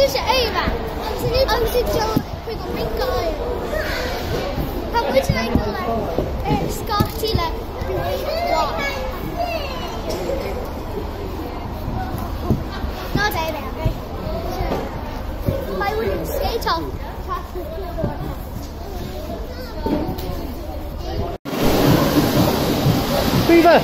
Is Éabha agus ag dul chuig an rince oighir. Tá muid ag dul ar scátaí le Bláth. Ná déan é, ok? Beidh muid ag scéiteáil trasna Cill Dara. Caoimhe!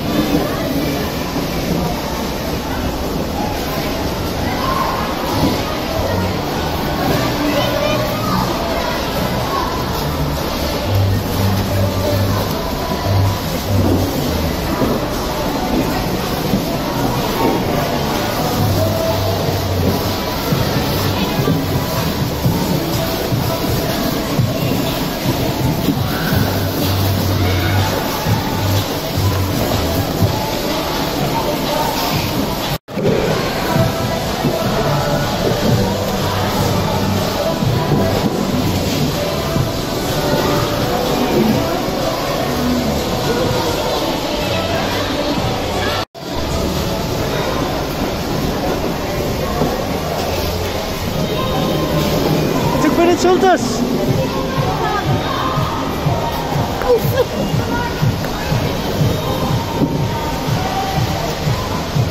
Tú ag baint sult as?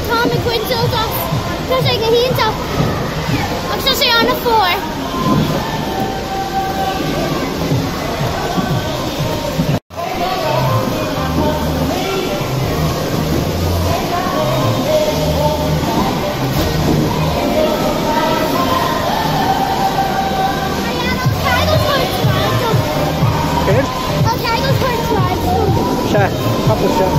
Táim ag baint sult as. Tá sé go hiontach. Agus tá sé an-fhuar. Sea, capall sea.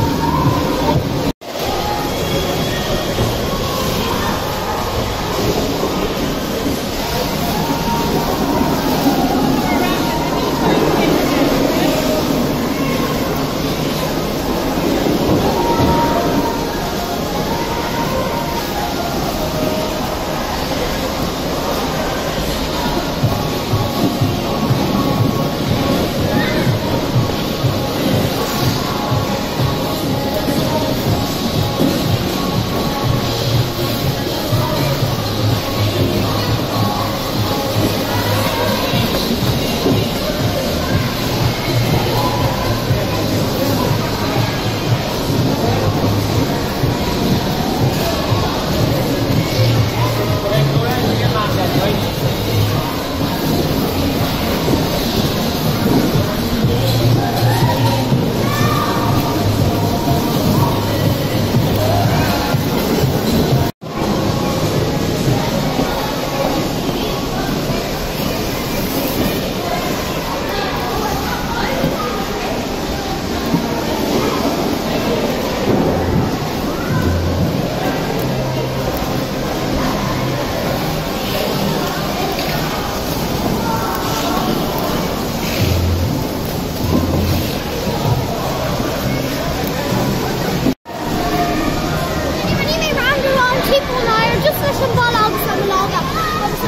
Rinne mé rang amháin timpeall an oighear just leis an bhalla agus le mo lámha agus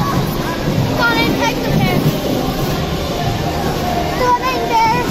gan aon teicnic air. Gan aon ghéar.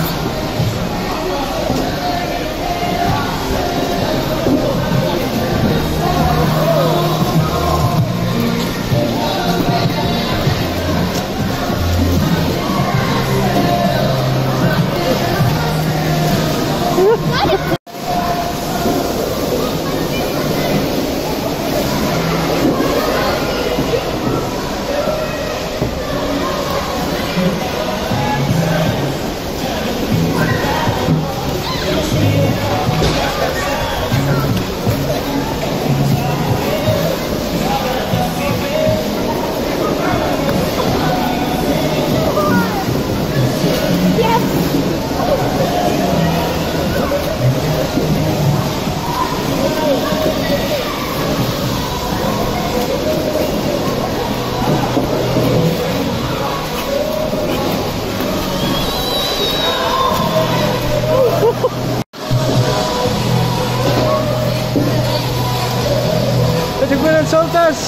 Tá tú ag baint sult as?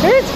Céard?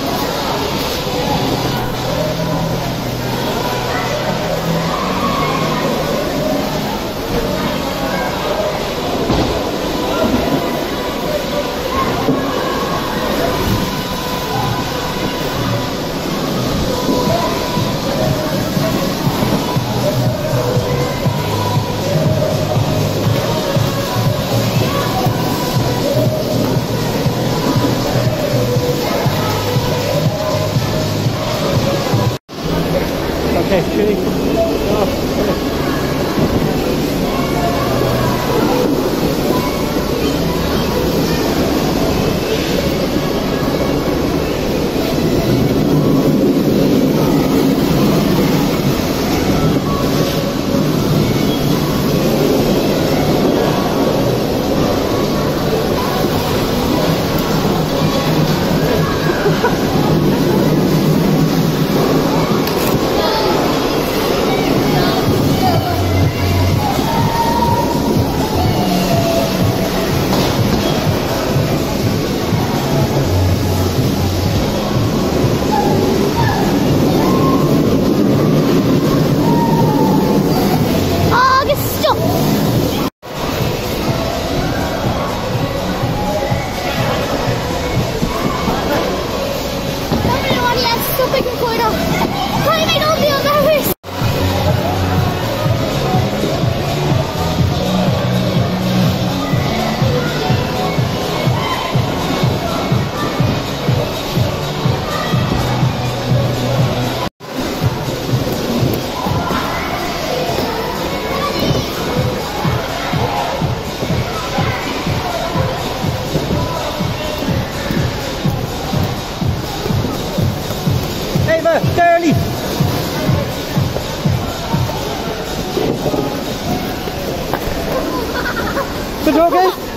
Okay?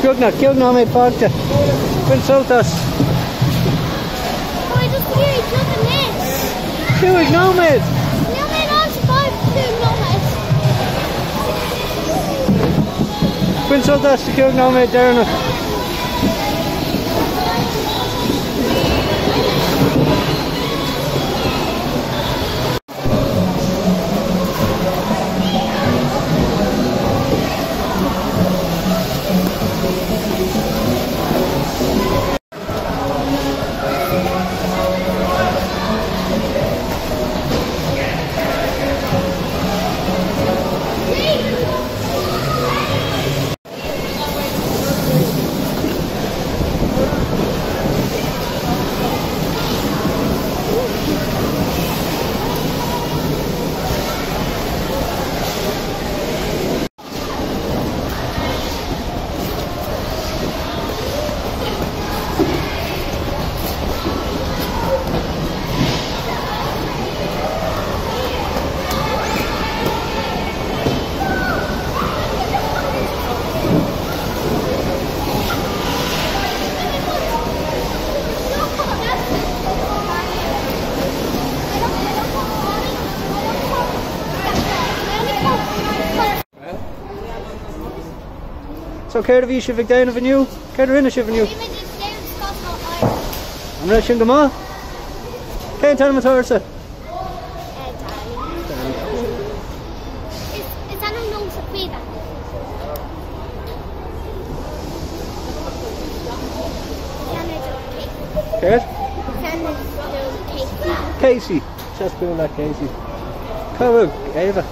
Beagnach 5 nóiméad fágtha. Bain sult as. 5 nóiméad! Níl mé in ann survive 5 nóiméad. Bain sult as sa 5 nóiméad deireanach. So céard a bhí sibh ag déanamh inniu? Céard a rinne sibh inniu? Bhí muid ag déanamh scátáil oighir. An raibh sin go maith? Cén t-ainm atá ortsa? Danny. Is ainm liomsa Caoimhe. Céard? Casey. Casey. Just cool like Casey. Cá bhfuil Éabha?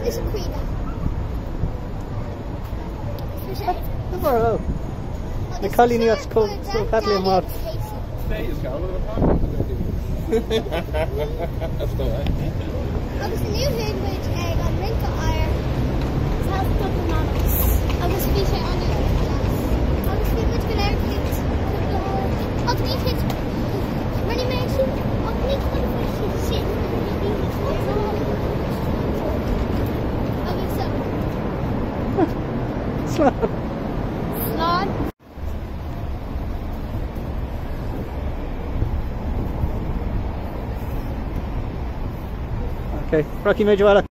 Is Caoimhe. Na cailíní as Scoil Chaitlín Maude. Agus inniu bhí muid ag an rince oighir South Dublin Madness agus bhí sé an-deas agus bhí muid go léir thit cúpla uair ach ní thit rinne mé sin ach ní chonaic mé siad sin bhí agus Slán. Slán. Okay, rachaidh muid abhaile.